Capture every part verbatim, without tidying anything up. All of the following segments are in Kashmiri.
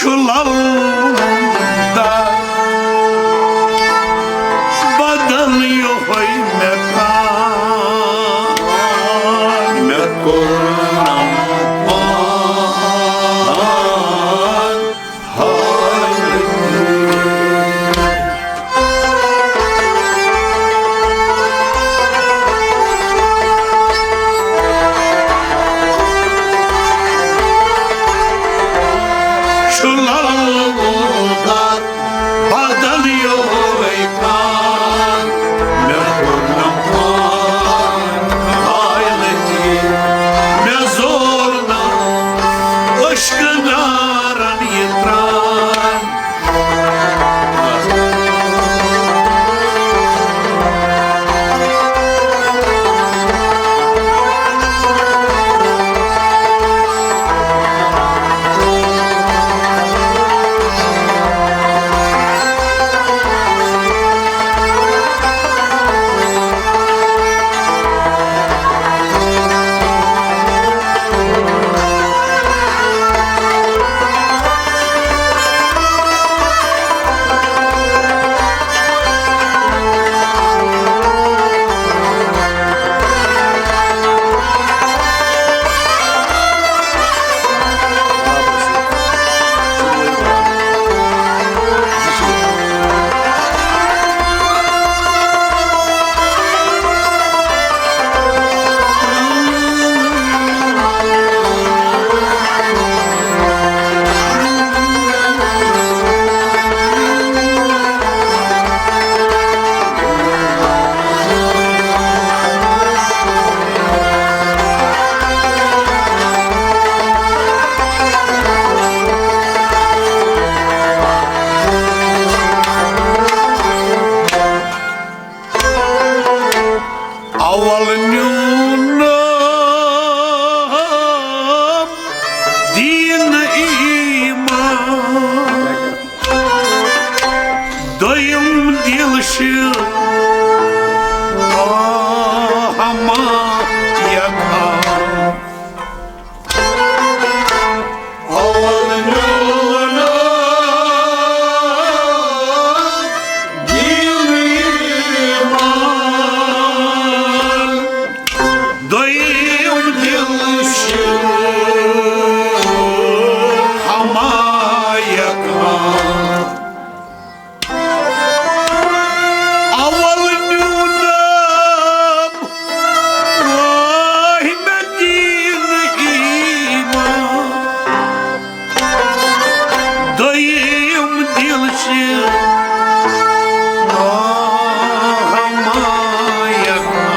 چھُ لل دار بدل یِہوٚے مےٚ کان۔ مےٚ کوٚرنم پان۔ چھُ لل دار بدل یِہوٚے کان۔ مےٚ کوٚرنم پان۔ ہاے لطیف، مےٚ زور نہ اشک نارن یہِ تران۔ اول نیونم دین ایمان، دوٚیِم دِل چھِ آہ ہما یکھان۔ اول نیونم دین ایمان، دوٚیِم دِل چھِ ہما یکھان۔ اول نیونم واہ مےٚ دین ایمان، دوٚیِم دِل چھِ آہ ہما یکھان۔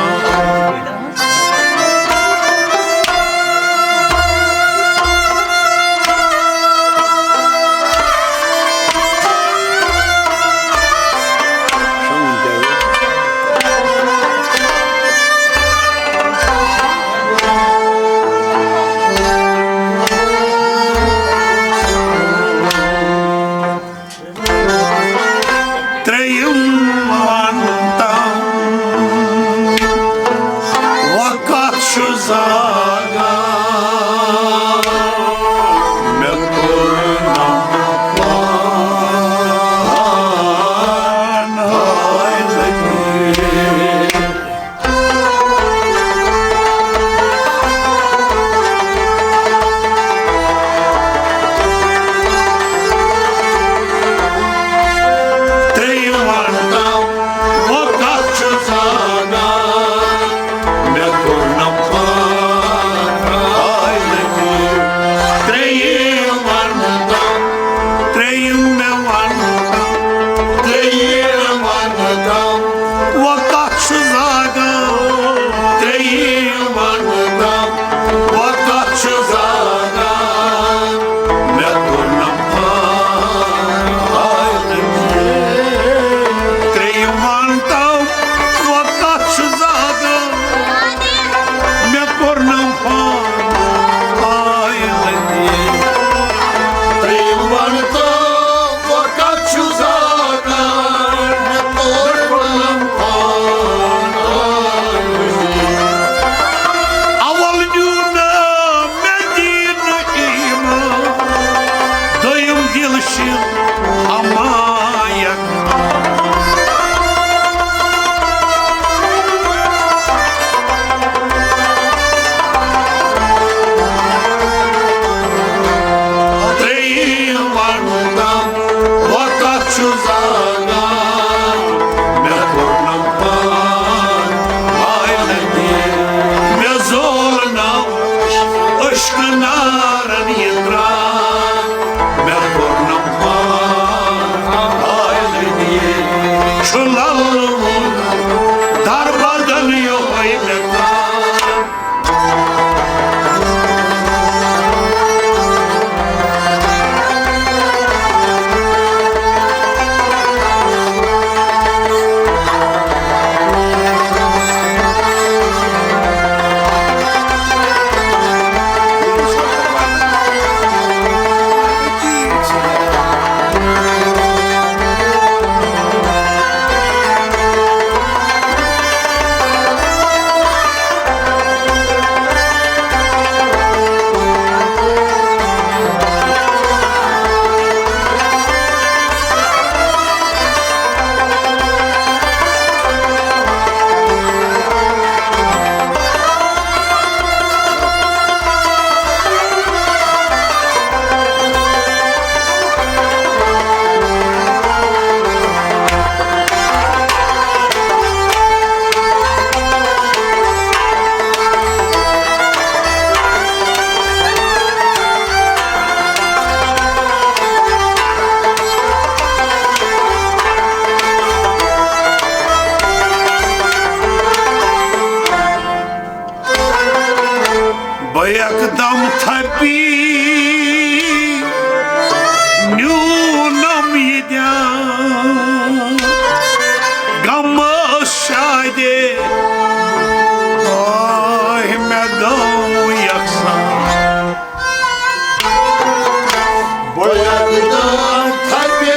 بہٕ یکدم تھپہِ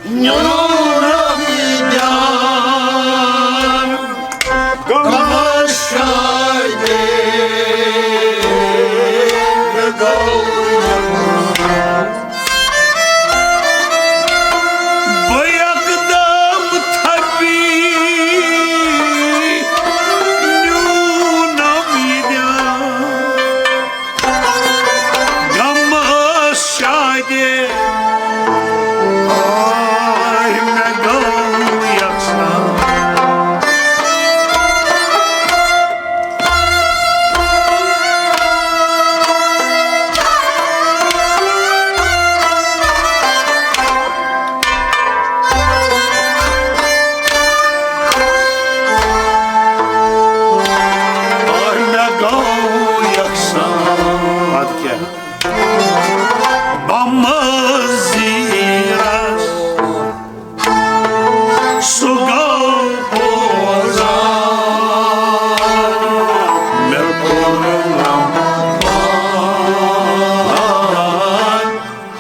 نیونم یہِ دیان، غمس شادِ مےٚ گوٚو یہِ بہٕ یکدم تھپی نیونم یہِ دیان، غمس شادِ آے مےٚ گوٚو یکسان۔ اور مےٚ گوٚو یکسان۔ پتہٕ کیٛاہ؟ بہٕ مٔزیٖرس سُہ گوٚو بوزان، مےٚ کوٚرُن پان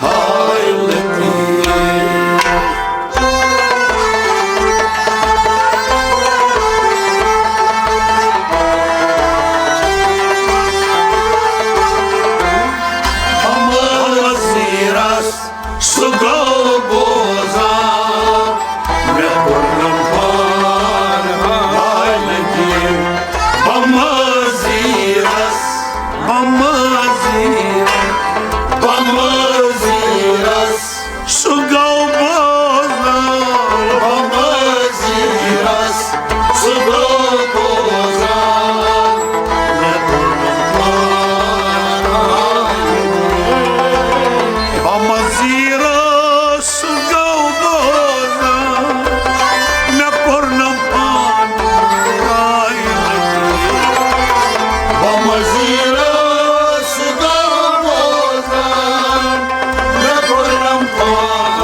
ہاے لطیف۔ بہٕ مٔزیٖرس سُہ گوٚو بوزان، مےٚ کوٚرنم پان ہاے لطیف۔ بہٕ مٔزیٖرس، بہٕ مٔزیٖرس، بہٕ مٔزیٖرس، سُہ گوٚو بوزان۔ بہٕ مٔزیٖرس، سُہ گوٚو بوزان۔ مےٚ کوٚرنم پان ہاے لطیف۔ بہٕ مٔزیٖرس سُہ گوٚو بوزان، مےٚ کوٚرنم پان ہاے لطیف۔ بہٕ مٔزیٖرس سُہ گوٚو بوزان، مےٚ کوٚرنم پان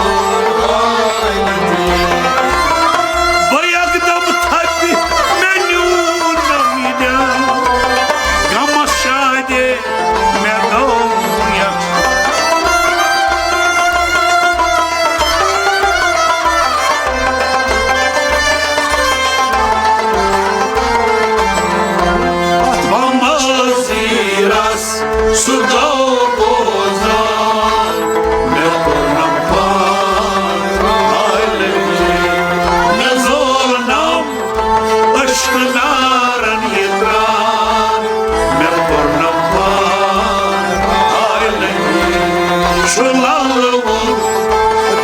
ہاے لطیف۔ بہٕ یکدم تھپہِ، مےٚ نیونم یہِ دیان، غمس شادِ مےٚ گوٚو یکسان۔ بہٕ مٔزیٖرس سُہ گوٚو بوزان، مےٚ کوٚرنم پان ہاے لطیف۔ مےٚ زولنم عشقہٕ نارن یہِ تران، مےٚ کوٚرنم پان ہاے لطیف۔ چھُ لالہٕ وُن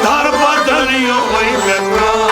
در بدر یِہوٚے مےٚ تران۔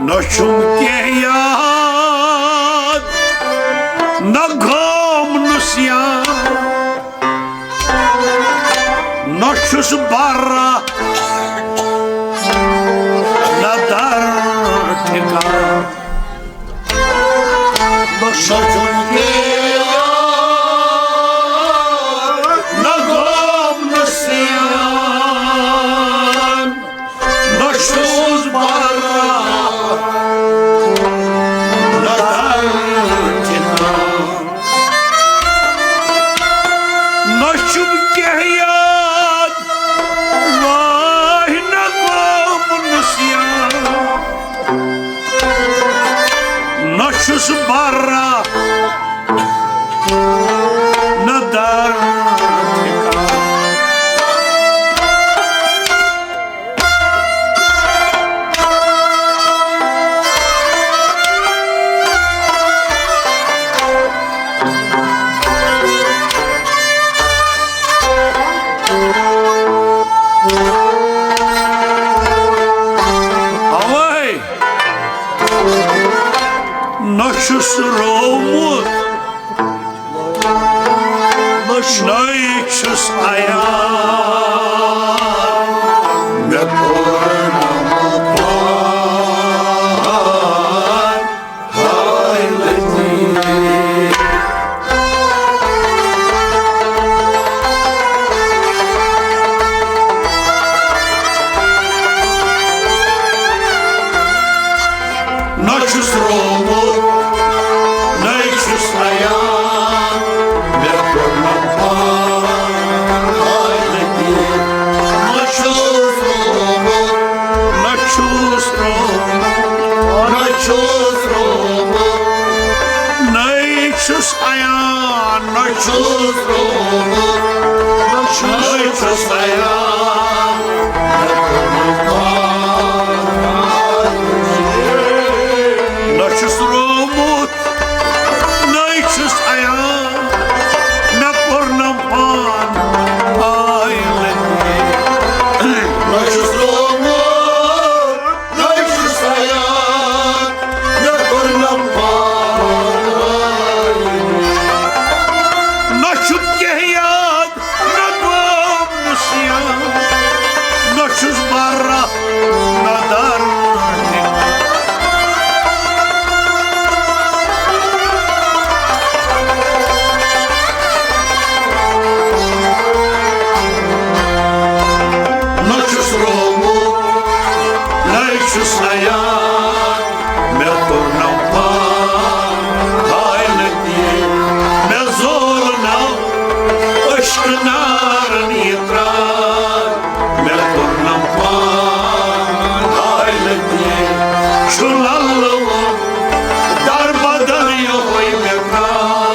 نہ چھُم کینٛہہ یاد، نہ گوم نسیان، نہ چھُس برا، نہ در ٹھکان۔ نہ چھُم کینٛہہ یاد، نہ گوم نسیان، نہ چھُس برا، نہ در ٹھکان۔ نہ چھُم کینٛہہ یاد، واے نہ گوم نسیان۔ نہ چھُس برا، چھُس روومُت، نٔے چھُس عیان، مےٚ کوٚر نہٕ پان۔ ہاے لطیف۔ نہ چھُس روومُت، نَے چھُس عیان، مےٚ کوٚر نہٕ پان۔ ہاے لطیف۔ نہ چھُس روومُت، نہ چھُس روومُت، نہ چھُس روومُت، نَے چھُس عیان، نہ چھُس روومُت، نہ چھُس عیان، نہ چھُس روومُت، نَے چھُس عیان، مےٚ کوٚر نہٕ پان۔ ہاے لطیف۔ نہ چھُس روومُت، نہ چھُس عیان، مےٚ کوٚر نہٕ پان۔ نہ چھُم کینٛہہ یاد، نہ گوٚو نسیان، نہ چھُس بہٕ رہہ، نہ در۔ نہ چھُس روومُت، نَے چھُس عیان، مےٚ توٚر نہٕ پان۔ ہاے لطیف، مےٚ زول نہٕ عشقہٕ نارن یہِ ترٛان، مےٚ توٚر نہٕ پان۔ ہاے لطیف، چھُ للہٕ وُن در بدر یِہوٚے مےٚ پرٛان۔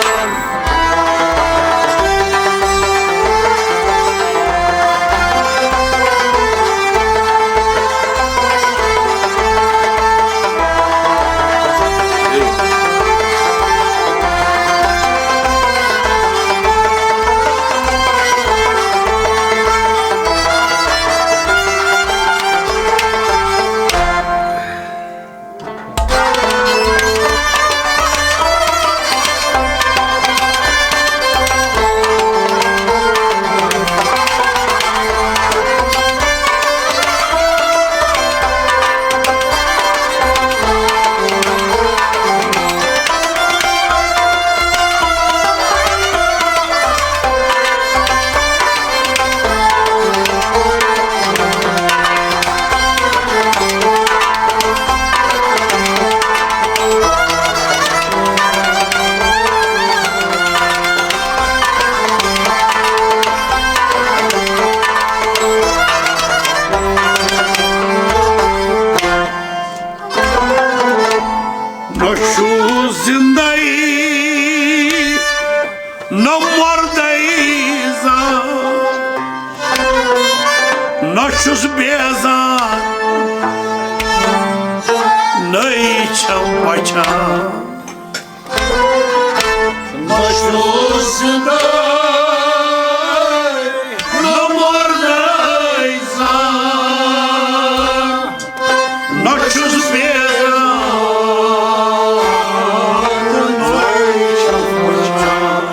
نہ چھُس زِندَے، نہ مردَے زانٛہہ، نہ چھُس بیزار، نٔے چھَم پَچھان۔ نہ چھُس زِندَے، نہ مردَے زانٛہہ، نہ چھُس بیزار، نٔے چھَم پَچھان۔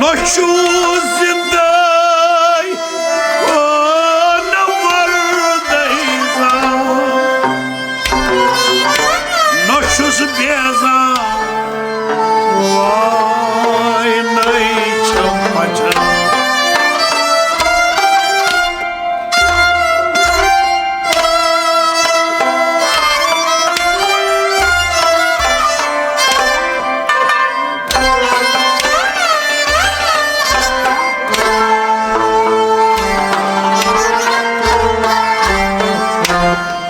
نہ چھُس زِندَے، او نہ مردَے زانٛہہ، نہ چھُس بیزار، واے نٔے چھَم پَچھان۔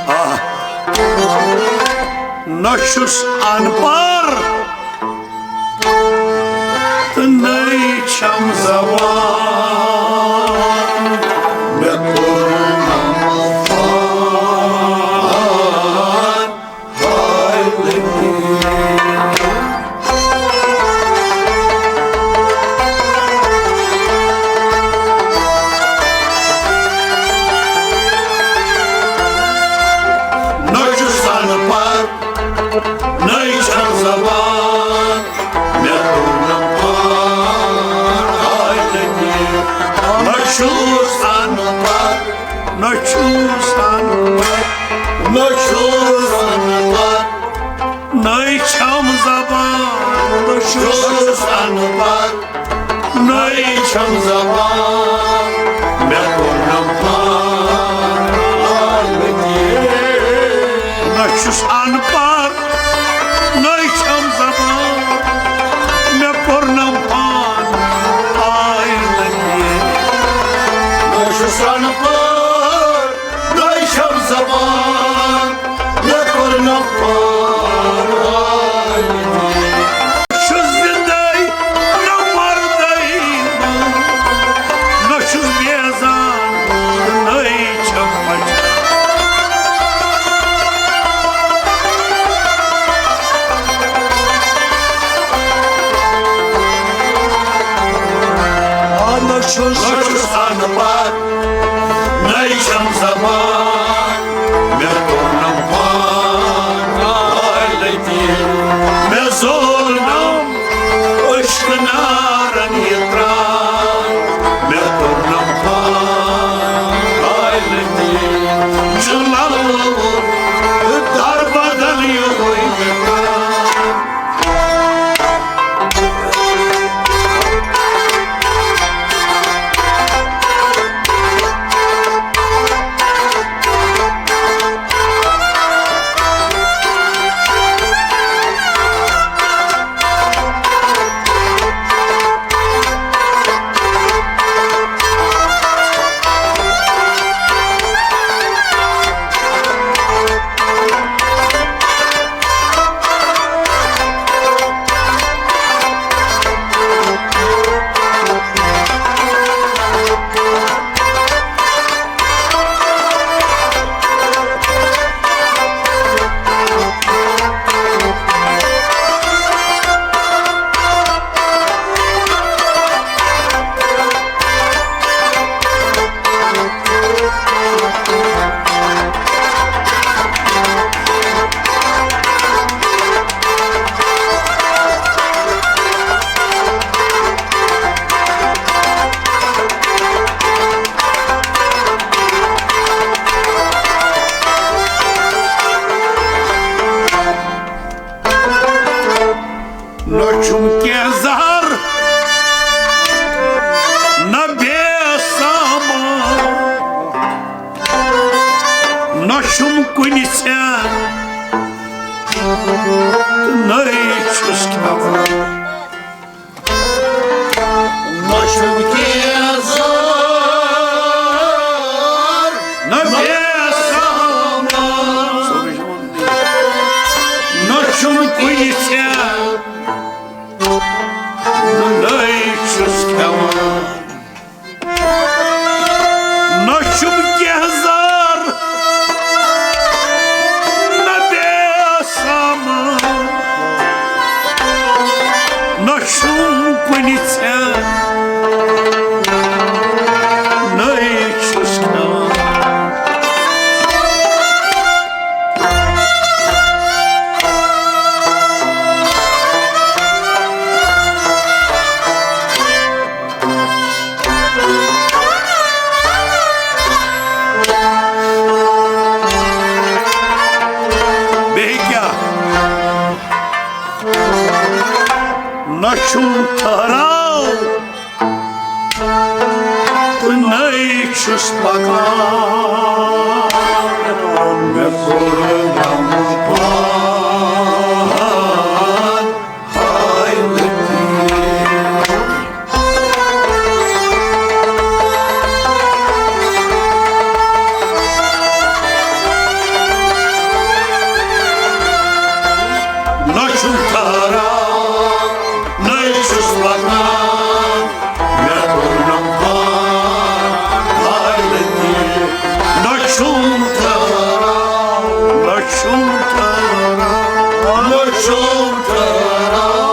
آہ۔ نہ چھُس اَن پَڑھ تہٕ نٔے چھَم زبان، مےٚ کوٚر نہٕ پان۔ ہاے لطیف۔ نہ چھُس اَن پَڑھ چھُس اَن پَڑھ، نہ چھُس اَن پَڑھ، نہ چھُس اَن پَڑھ۔ نٔے چھَم زبان، نہ چھُس اَن پَڑھ، نٔے چھَم زبان۔ مےٚ کوٚر نہٕ پان عالمگیر۔ نہ چھُس اَن پَڑھ، نٔے چھَم زبان۔ مےٚ کوٚر نہٕ پان عالمگیر۔ نہ چھُس اَن پَڑھ، نٔے چھَم زبان۔ مےٚ کوٚر نہٕ پان عالمگیر۔ چھُس زِندَے نہ مَردَے، نہ چھُس بیزار، نٔے چھَم پہچان۔ آ، نہ چھُس، نہ چھُس اَن پَڑھ، نٔے چھَم زبان۔ مےٚ کوٚر نہٕ پان غلطی، مےٚ زول نہٕ عشق نارن یہِ ترٛان۔ مےٚ کوٚر نہٕ پان غلطی، چھُ لَلہٕ ووٚن در بدل یِہوٚے مےٚ ترٛان۔ نہ چھُم کینٛہہ زہر، نہ بیٚیہِ سامان، نہ چھُم کُنہِ ژھٮ۪ن، تہٕ نٔے چھُس کھٮ۪وان۔ نہ چھُم کینٛہہ زہر، نہ بیٚیہِ سامان، نہ چھُم کُنہِ ژھٮ۪ن، نہ نٔے چھُس کھٮ۪وان۔ نہ چھُم کینٛہہ زہر، نہ بیٚیہِ سامان، نہ چھُم کُنہِ ژھٮ۪ن، نٔے چھُس کھٮ۪وان۔ بیٚیہِ کیٛاہ؟ نہ چھُم ٹھہراو تہٕ نٔے چھُس پکان۔ مےٚ کوٚر غم پان ہاے لطیف۔ نہ چھُم ٹھہراو، نٔے چھُس پکان۔ مےٚ کوٚر نہٕ پان غلطی۔ نہ چھُم ٹھہراو، نہ چھُم ٹھہراو، نہ چھُم ٹھہراو۔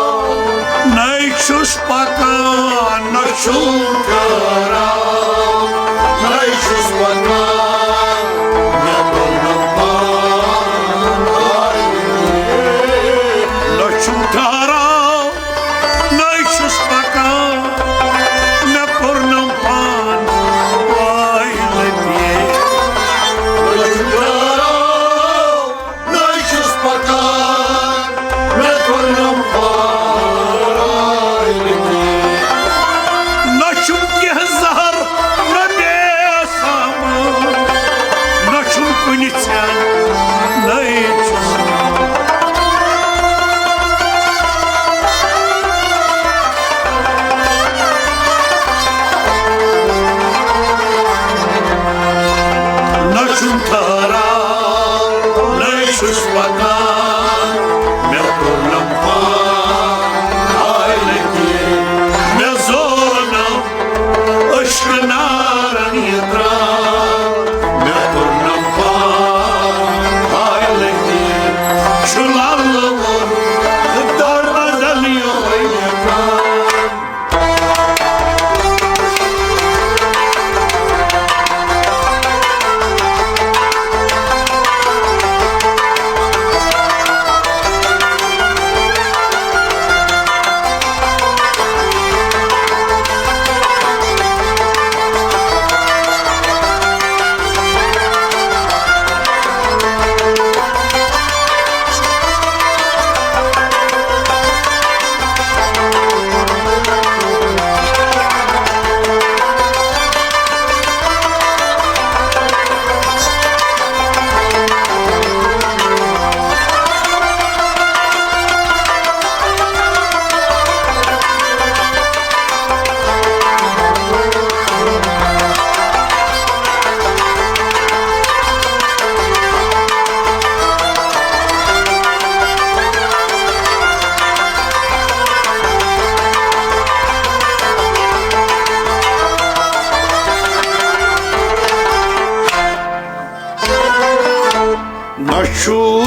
نٔے چھُس پکان، نہ چھُم ٹھہراو۔ نٔے چھُس پکان، مےٚ کوٚر نہٕ پان غلطی۔ نہ چھُم ٹھہراو، نٔے چھُس پکان، مےٚ کوٚر نہٕ پان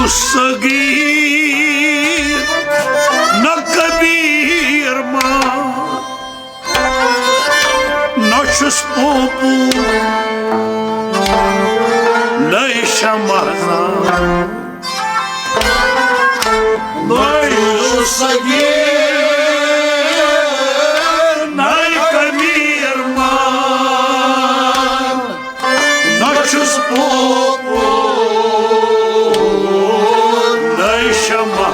صغیر، نہ کبیر ما، نہ چھُس پوپو، نہ شمع زان۔ نہ چھُس صغیر، نہ کبیر ما، نہ چھُس پوپو، نہ شمع،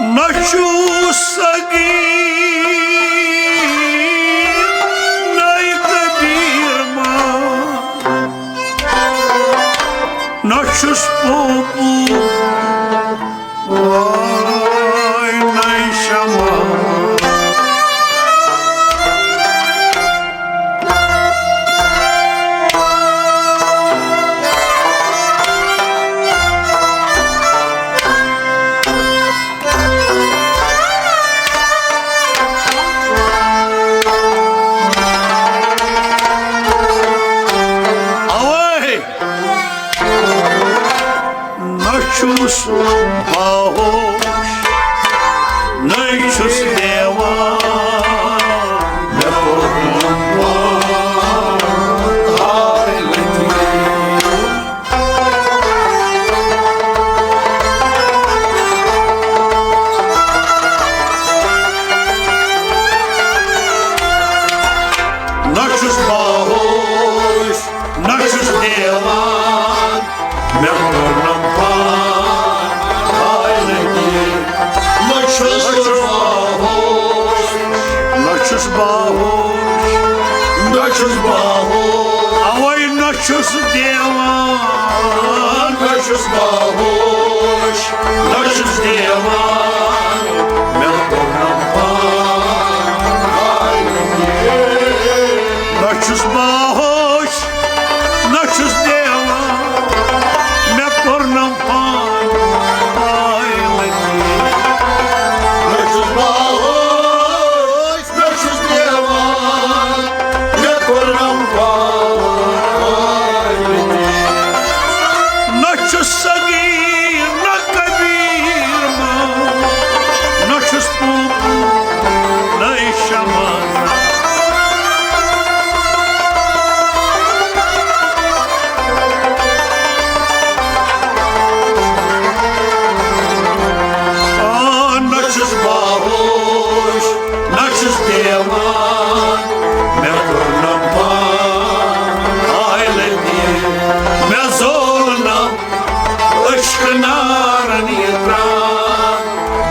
نہ چھُس صغیر، نہ کبیر ما، نہ چھُس پوپو، واے نَے شمع۔ اوے۔ نہ چھُس باہوش، نَے چھُس دیوان، مےٚ کوٚر نہٕ پان ہاے لطیف۔ نہ چھُس باہوش، نہ چھُس دیوان، مےٚ کوٚر نہٕ پان ہاے لطیف۔ نہ چھُس باہوش، نہ چھُس باہوش، نہ چھُس باہوش۔ اوے نہ چھُس دیوان، نہ چھُس باہوش، نہ چھُس دیوان، مےٚ کوٚر نہٕ پان ہاے لطیف۔ نہ چھُس باہوش، نہ چھُس دیوان، مےٚ کوٚر نہٕ پان ہاے لطیف۔ نہ چھُس باہوش، نہ چھُس دیوان، مےٚ کوٚر نہٕ پان ہاے لطیف۔ نہ چھُس صغیر، نہ کبیر ما، نہ چھُس پوپو، نَے شمع۔ آ، نہ چھُس باہوش، نہ چھُس دیوان، مےٚ کوٚر نہٕ پان ہاے لطیف۔ مےٚ زول نہٕ عشق نارن یہِ تران،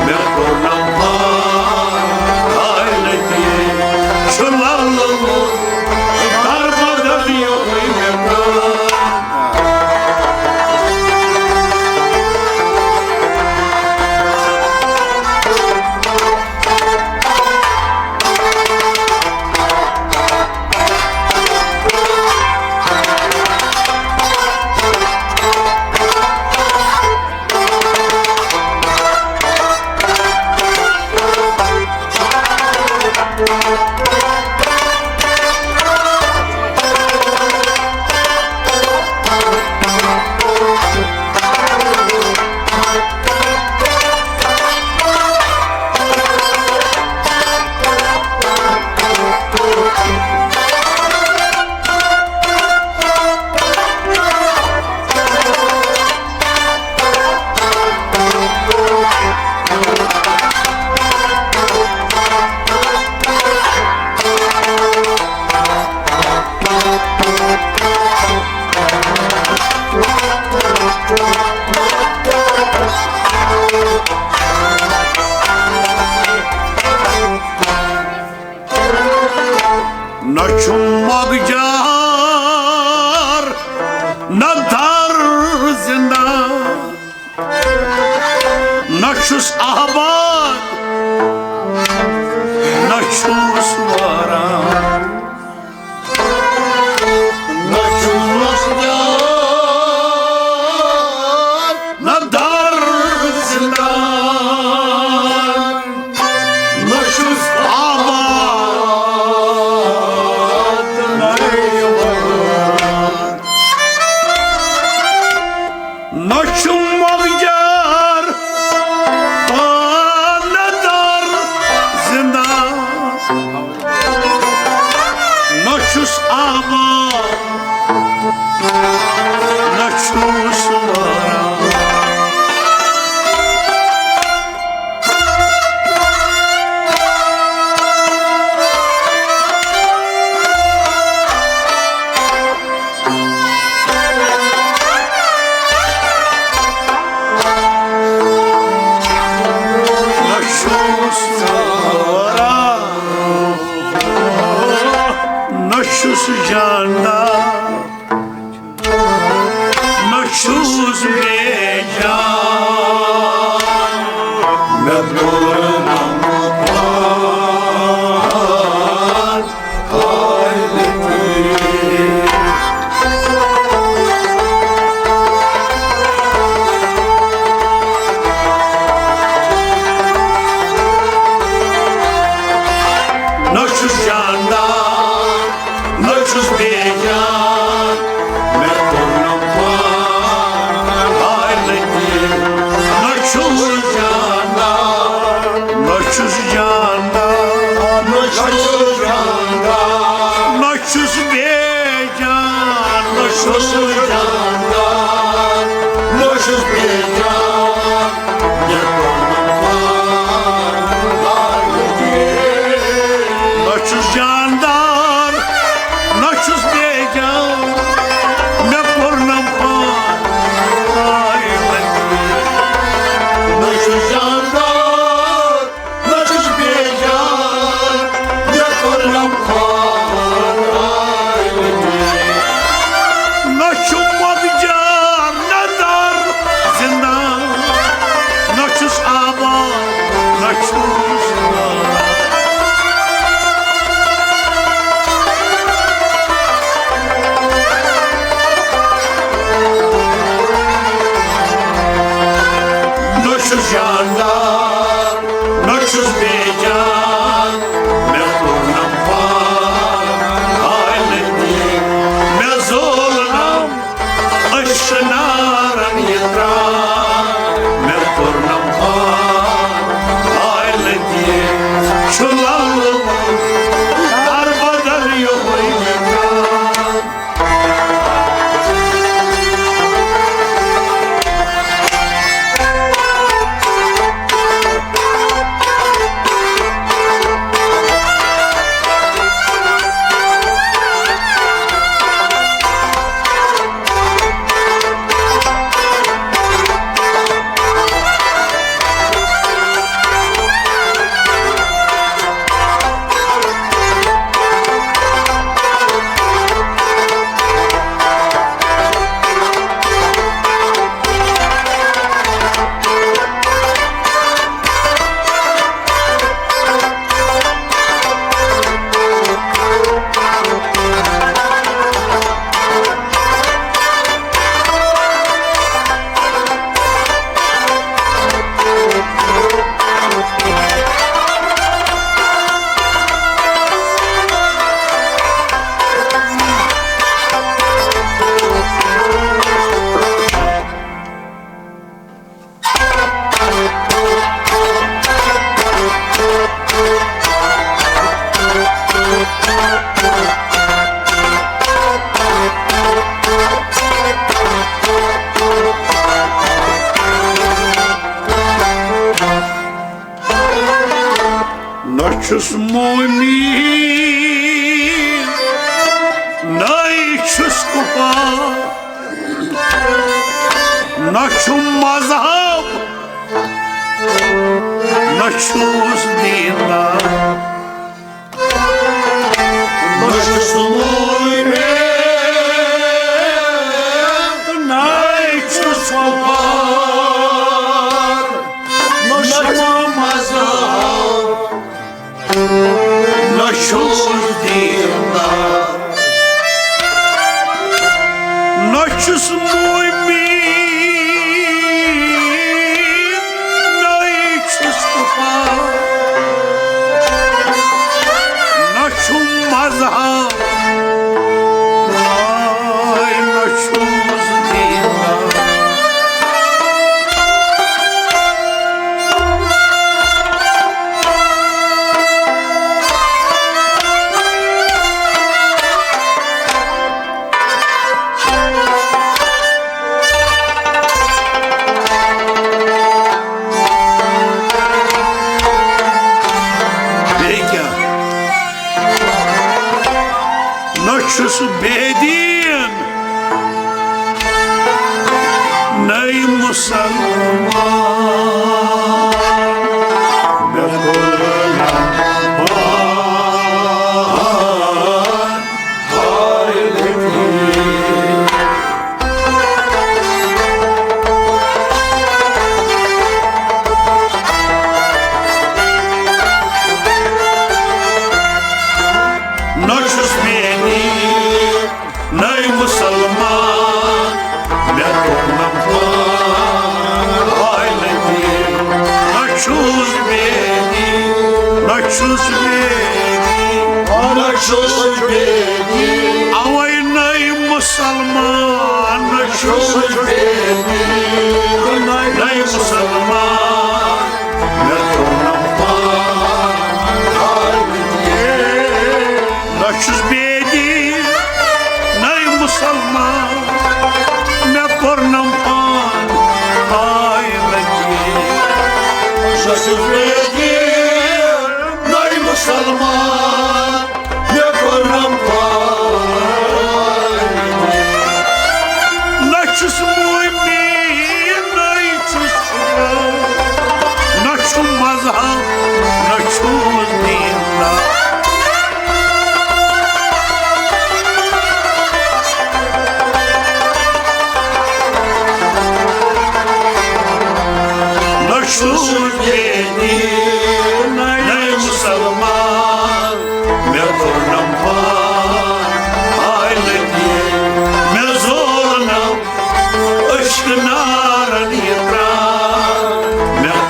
مےٚ کوٚر نہٕ پان ہاے لطیف۔ چھُ لالہٕ وُن دربدر یِہوٚے مےٚ پران۔ نہ چھُم مۄگجار، نہ در زندہ، نہ چھُس آباد، نہ چھُس واران۔ نہ چھُس مۄگجار، نہ در زندہ، نہ چھُس آباد، نہ واران۔ جاندار، نہ چھُس بے جان، مےٚ کوٚرنم پان حالتی، مےٚ زولنم عشق نارن یہِ تران، مےٚ کوٚرنم پان حالتی، چھُ لالہٕ وُن ہر بدل یِہوٚے یہِ تران۔ نہ چھُس مومین، نَے چھُس کُفار۔ نہ چھُم مذہب، نہ چھُس دیندار۔ نہ چھُس مومن، نَے چھُس کُفار۔ نہ چھُم مذہب، نہ چھُس دیندار، نہ چھُس مومن، نَے چھُس کُفار، نہ چھُم مذہب، نَے نہ چھُس دیندار۔ بیٚیہِ کیٛاہ؟ نہ چھُس بے دین، نَے مُسلمان، مےٚ کوٚر نہ چھُس بے دین، نَے مُسلمان، مےٚ کوٚر نہ پان حالتی۔ نہ چھُس بے دین، نہ چھُس بے دین، نہ چھُس بے دین۔ اَوَے نَے مُسلمان، نہ چھُس بے دین، نَے مُسلمان، مےٚ کوٚر نہ پان حالتی۔ نہ چھُس بے دین، نَے مُسلمان، مےٚ کوٚرنم پان حالتی۔ نہ چھُس بے دین، نَے مُسلمان، مےٚ کوٚرنم پان حالتی۔ نہ چھُس مومن، نَے چھُس نہ چھُم مذہب، نہ چھُس دیندار۔ نہ چھُس بے دین، نَے مُسلمان، مےٚ کوٚرنم پان حالتی، مےٚ زولنم عشق نارن یہِ پران، مےٚ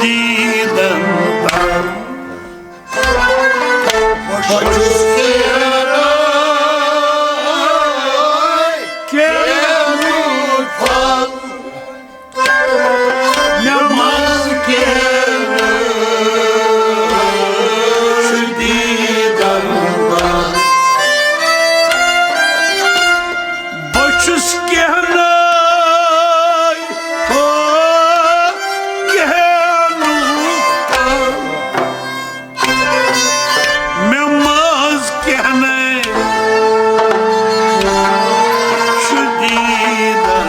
دیٖدن تل۔ بہٕ چھُس کینٛہہ کینٛہہ روٗد پھل، مےٚ منٛز کینٛہہ چھُ دیٖدن تل۔ بہٕ چھُس کینٛہہ ناے، او، کینٛہہ نوٗر۔ مےٚ منٛز کینٛہہ ناے چھُ دیٖدن۔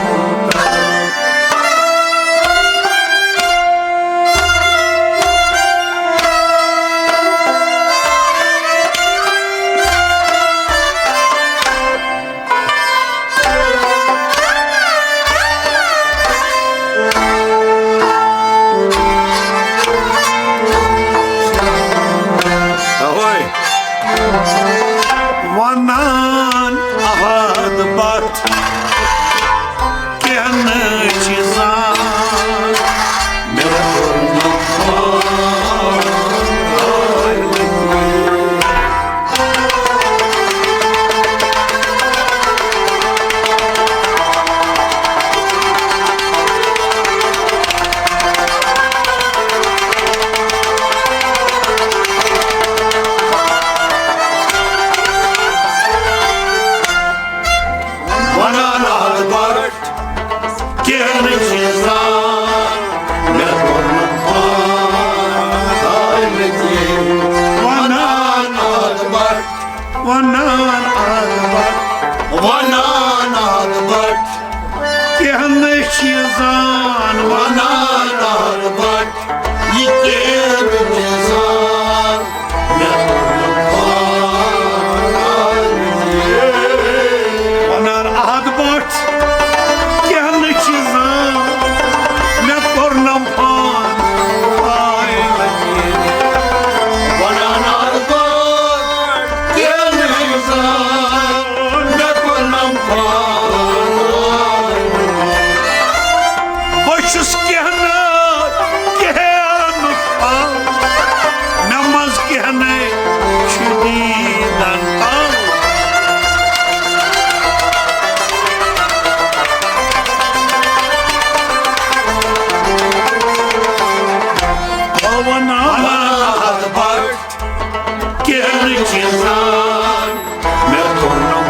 اَوَے۔ وَنان احد بٹ کینٛہہ نہٕ چھِ زان۔ مےٚ کوٚر نہٕ پانہٕ وَنان احد بٹ کینٛہہ نہٕ چھِ زان، مےٚ کوٚر نہٕ پانہٕ تام کینٛہہ۔ وَنان احد بٹ، وَنان احد بٹ، وَنان احد بٹ کینٛہہ نہٕ چھِ زان۔ وَنان احد بٹ، یہِ کینٛہہ نہٕ چھِ زان۔ مےٚ کوٚر نہٕ پانہٕ۔ وَنان احد بٹ کینٛہہ نہٕ چھِ زان، مےٚ کوٚر نہٕ پانہٕ۔ وَنان احد بٹ کینٛہہ نہٕ چھِ زان، مےٚ کوٚر نہٕ پانہٕ۔ بہٕ چھُس کینٛہہ نہٕ کینٛہہ نہٕ پھل، مےٚ منٛز کینٛہہ نَے چھُ دیٖدن تل۔ بہٕ وَنان احد بٹ کینٛہہ نہٕ چھِ زان، مےٚ کوٚر نہٕ